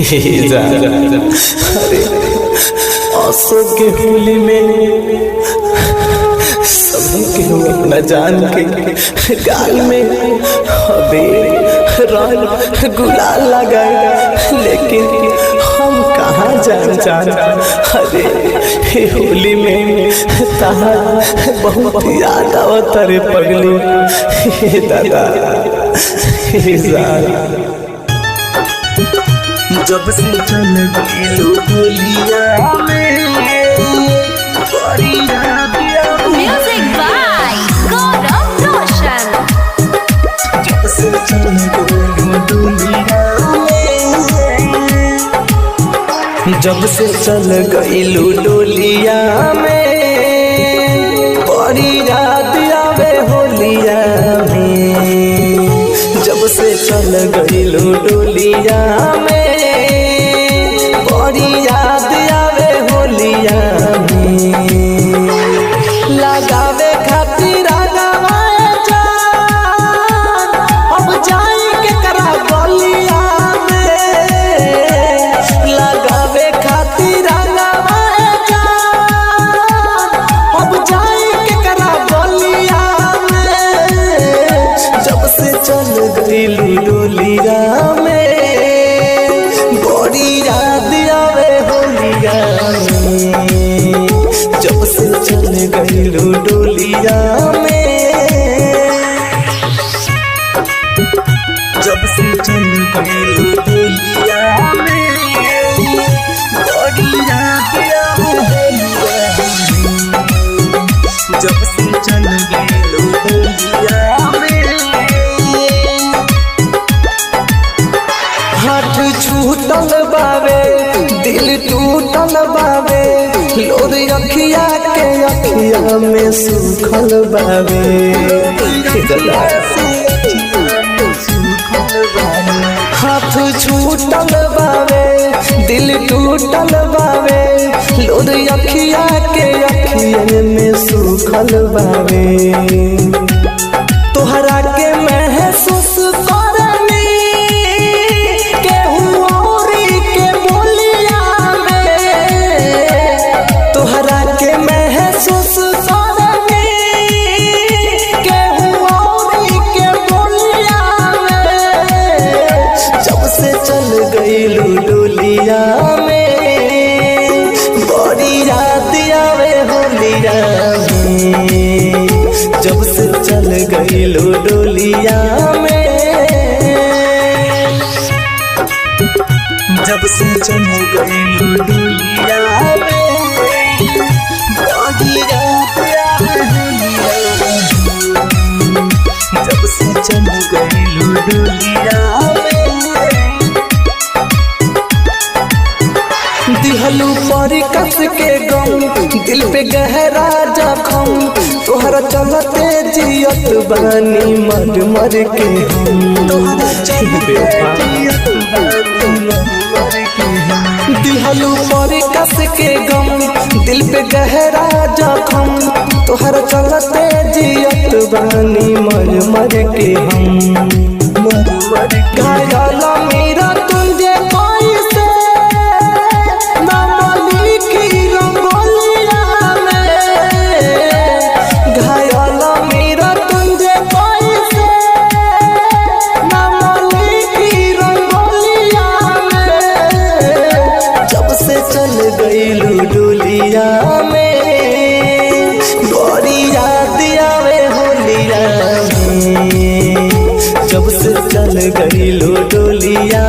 अरे अशोक के होली में सभी के हो अपना जान के गाल में अबे रंग गुलाल लगाए, लेकिन हम कहाँ जान जान। अरे हे होली में तहार बहुत याद आवत रे पगली। हे दादा हे जान। जब से चल गइलो होलिया में बड़ी याद आवे। Music by Gaurav Roshan. जब से चल गइलो डोलिया में, जब से चल गइलू डोलिया में बड़ी याद आवे होलिया में। जब से चल गइलू डोलिया में बड़ी याद आवे होलिया में। लगावे खातिर आगवाए जान, अब जाई के करा गलिया में। लगावे खातिर आगवाए जान, अब जाई के करा गलिया में। जब से चल गइलू डोलिया में बड़ी याद आवे होलिया में। जब से चल गइलू डोलिया में। जब से चल गइलो डोलिया में बड़ी याद आवे होलिया में। जब से चल गइलो डोलिया में, हाथ छूटल बावे दिल टूटल बावे, लोर अखिया के अखिया में सुखल बावे। हाथ छूटल बावे दिल टूटल बावे, लोर अखिया के अखिया में सुखल बावे। तोहरा के महसूस करनी केहू औरी के बोलिया में। तोहरा के महसूस करनी केहू औरी के बोलिया में। जब से चल गइलू डोलिया में बड़ी याद आवे होलिया में। जब से चल गइलू डोलिया में। जब से चल गइलो डोलिया में बड़ी याद आवे होलिया में। जब से चल गइलो डोलिया में, दिहलू पर कस के गम दिल पे गहरा जखम, तोहरा चलते जियत बानी मर मर के हम। दिहलू पर कस के गम दिल पे गहरा जखम, तोहरा चलते जियत बानी मर मर के हम। घायल मेरा तुंजे कोई से नाम लिखी रंगोलिया में। घायल मेरा तुंजे कोई से नाम लिखी रंगोलिया में। जब से चल गइलू डोलिया में बड़ी याद आवे होलिया में। जब से चल गइलू डोलिया